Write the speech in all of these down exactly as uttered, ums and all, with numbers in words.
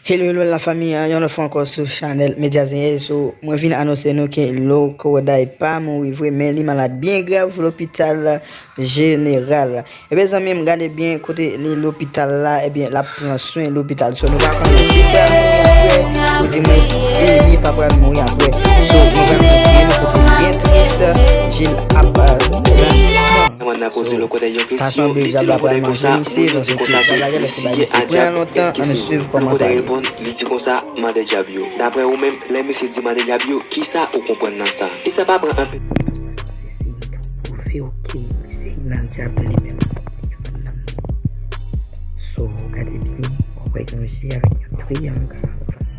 Hello, hello, la fami, an, yon lòt fwa ankò sou chanèl Medya Zenyèz. So, mwen vin anonse nou ke Lokoday pa mouri vre, men li malad byen grav lopital jeneral. Ebyen, zanmi m, gade byen kote li lopital la, ebyen, l ap pran swen lopital. So, nou pa konnen si l pral mouri apre, ou di mwen si li pa pral mouri apre. So, mwen pral montre nou kote byen tris, Jil ap, euh, pran san. Nan poze Lokoday yon kesyon, li di Lokoday konsa, moun yo di konsa ke misye a djab, èske se vre? Lokoday reponn, li di konsa, mande djab yo. Daprè ou menm, lè misye di mande djab yo, kisa ou konprann nan sa? E sa pa pran anpil. Se pou pwouve w ke misye nan djab li menm. So, gade byen, w ap wè yon je avèk yon triyang,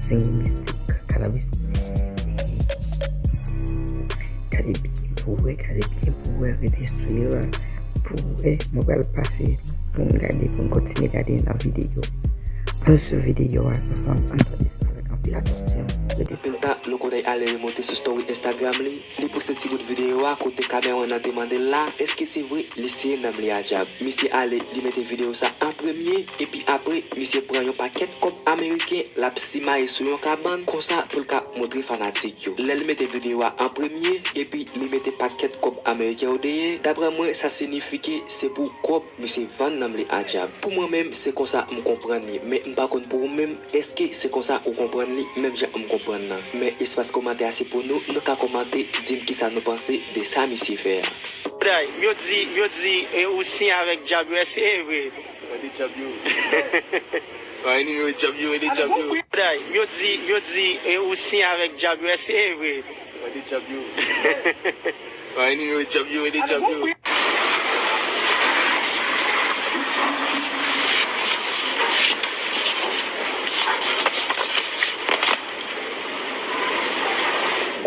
siy mistik, kalabis. Gade byen pou wè, gade byen pou wè, rete swiv pou wè. Mwen pral pase pou n gade, pou n kontinye gade nan videyo. Ann swiv videyo a ansanm, ann tande sa avèk anpil atansyon. Rete. Anpil tan, Lokoday ale remonte sou story Instagram li, li poste ti bout videyo a kote kameramann nan te mande l la, èske se vre li siye nanm li a djab. Misye ale, li mete videyo sa an premye, epi apre, misye pran yon pakèt kòb ameriken, l ap simaye sou yon kabann, konsa pou l ka montre fanatik yo. Lè l mete videyo a an premye, epi li mete pakèt kòb ameriken yo dèyè, daprè mwen, sa siyifi ke se pou kòb misye vann nanm li a djab. Pou mwen menm, se konsa m konprann li, men m pa konn pou ou menm, èske se konsa ou konprann li, menm jan m konprann nan? Men espas kòmantè a se pou nou, nou ka kòmante, di m kisa nou panse de sa misye fè a. Yo di, yo di, e ou siyen avèk djab yo, èske e vre? Mande djab yo. Mande djab yo. Yo di, yo di, e ou siyen avèk djab yo, èske e vre? Mande djab yo. Mande djab yo, mande djab yo.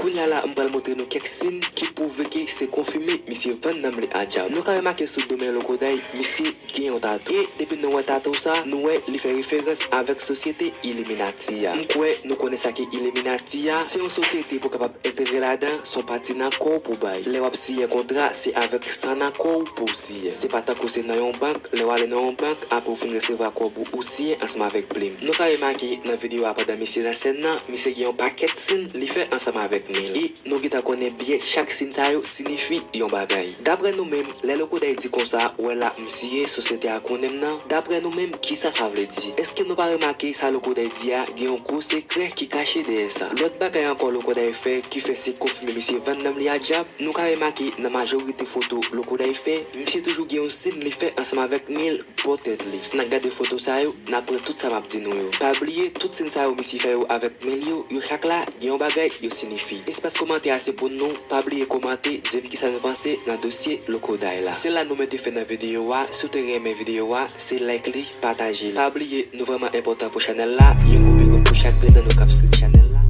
Kounye a la, m pral montre nou kèk siy ki pwouve ke se konfime misye vann nanm li a djab. Nou ka remake sou do men Lokoday, misye gen yon tatou. E depi nou wè tatou sa, nou wè li fè referans avèk sosyete Illuminati a. M kwè nou konnen sa ki Illuminati a. Se yon sosyete pou kapab entegre ladan, se yon pati nan kò w pou bay. Lè w ap siyen kontra, se avèk san nan kò w pou w siyen. Se pa tankou se nan yon bank, lè w ale nan yon bank, apre w fin resevwa kòb ou, ou siyen ansanm avèk plim. Nou ka remake nan videyo a pandan misye nan sèn nan, misye gen yon pakèt siy li fè ansanm avèk men l. E nou gentan konnen byen chak siy sa yo siyifi yon bagay. Daprè nou menm, lè Lokoday di konsa, wè la m siyen, sosyete a konnen m nan, daprè nou menm, kisa sa vle di? Èske nou pa remake sa Lokoday di a, gen yon gwo sekrè ki kache dèyè sa? Lòt bagay ankò Lokoday fè ki fè se konfime misye vann nanm li a djab, nou ka remake nan majorite foto Lokoday fè, misye toujou gen yon siy li fè ansanm avèk men l bò tèt li. Si n ap gade foto sa yo, n ap wè tout sa m ap di nou yo. Pa bliye, tout siy sa yo misye fè yo avèk men l yo, yo chak la gen yon bagay yo siyifi. Espas kòmantè a se pou nou, pa bliye kòmante, di m kisa nou panse nan dosye Lokoday la. Se la nou mete fen nan videyo a, si w te renmen videyo a, se like li, pataje li. Pa bliye, nou vrèman enpòtan pou chanèl la, yon gwo big up pou chak grenn nan nou k ap swiv chanèl la.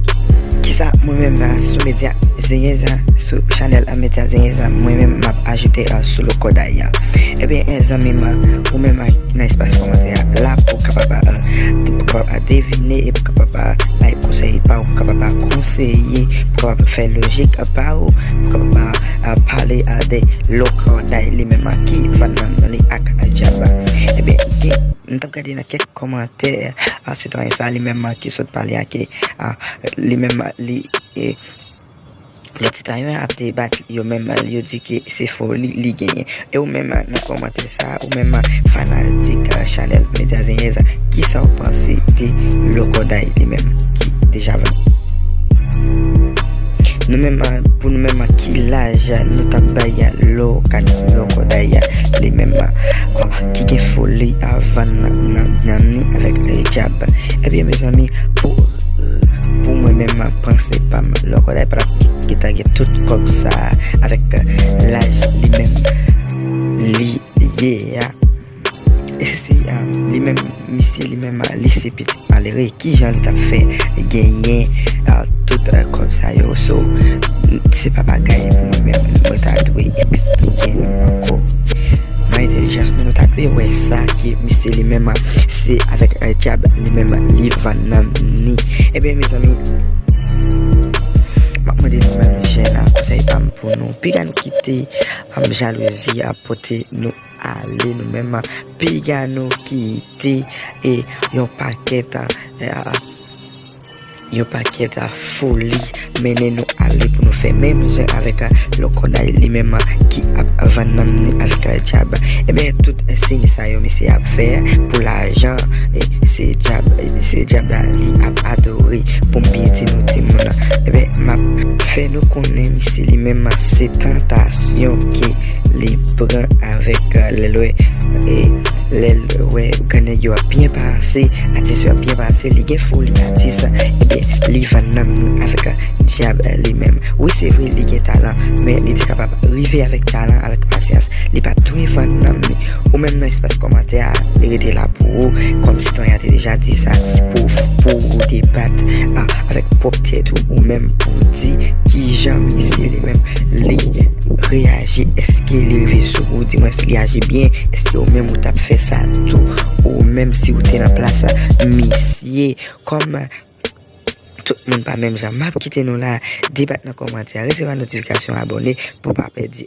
Kisa mwen menm, ah, sou medya Zenyèz, ah, sou chanèl, ah, medya Zenyèz, ah, mwen menm m ap ajoute, ah, sou Lokoday, ah. Ebyen, eh, zanmi m, ah, ou menm, ah, nan espas kòmantè a la pou w kapab, ah, pou w kapab, ah, devine e pou w kapab, ah, bay konsèy pa w, pou w kapab, ah, konseye, pou w kapab fè lojik, ah, pa w, pou w kapab, ah, ah, pale, ah, de Lokoday li menm, ah, ki vann nanm li ak, ah, djab. Ebyen, gen, m t ap gade nan kèk kòmantè, ah, sitwayen sa li menm, ah, ki sot pale a ke, ah, li menm, ah, li, e, lòt sitwayen ap debat yo menm, yo di ke se foli li genyen. E ou menm nan kòmantè sa, ou menm fanatik, ah, chanèl Medya Zenyèz, kisa w panse de Lokoday li menm ki deja vann? Nou menm, ah, pou nou menm, ah, ki laj nou t ap bay, ah, Loka-, Lokoday li menm, ah, ki gen foli, ah, vann nan, nan, nanm ni avèk, eh, djab? Ebyen, mezanmi, pou Pou mwen menm, panse pa m, Lokoday pa t ap gentan gen tout kòb sa a avèk, euh, laj li menm li ye a. E si, si, euh, li menm, misye li menm, li se pitit malere, kijan li t ap fè genyen, euh, tout, euh, kòb sa yo? So, se pa bagay pou mwen menm, mwen ta dwe eksplike nou ankò. Nan entèlijans nou, nou ta dwe wè sa ke misye li menm se avèk, eh, dyab li menm li vann nanm ni. Ebyen, mezanmi, m ap mande nou menm jèn la, konsèy pa m pou nou. Piga nou kite, am, jalouzi a pote nou ale nou menm, piga nou kite e yon pakèt, e, yon pakèt foli mennen nou ale pou nou fè menm jan avèk Lokònay li menm ki ap vann nanm ni avèk dyab. Ebyen, tout siy sa yo misye ap fè pou lajan, e se dyab, e se dyab la li ap adore. Pou m byen di nou timoun, ebyen, m ap fè nou konnen misye li menm se tantasyon ke li pran avèk, e, lè l wè, e, lè l wè grann nèg yo ap byen pase, atis yo ap byen pase, li gen foli atis, ebyen, li vann nanm ni avèk, e, dyab, e, li menm. Wi, se vre, li gen talan, men li te kapab rive avèk talan, avèk pasyans. Li pa t dwe vann nanm ni. Ou menm nan espas kòmantè a, li rete la pou ou, kòm sitwayen a te deja di sa, pou, pou ou debat, a, avèk pwòp tèt ou, ou menm pou di kijan misye li menm li reyaji, èske li rive sou ou, dimwens li aji byen, èske ou menm ou t ap fè sa tou, ou menm si ou te nan plas misye, kòm tout moun pa menm jan. M ap kite nou la, debat nan kòmantè a, resevwa notifikasyon, abòne pou pa pèdi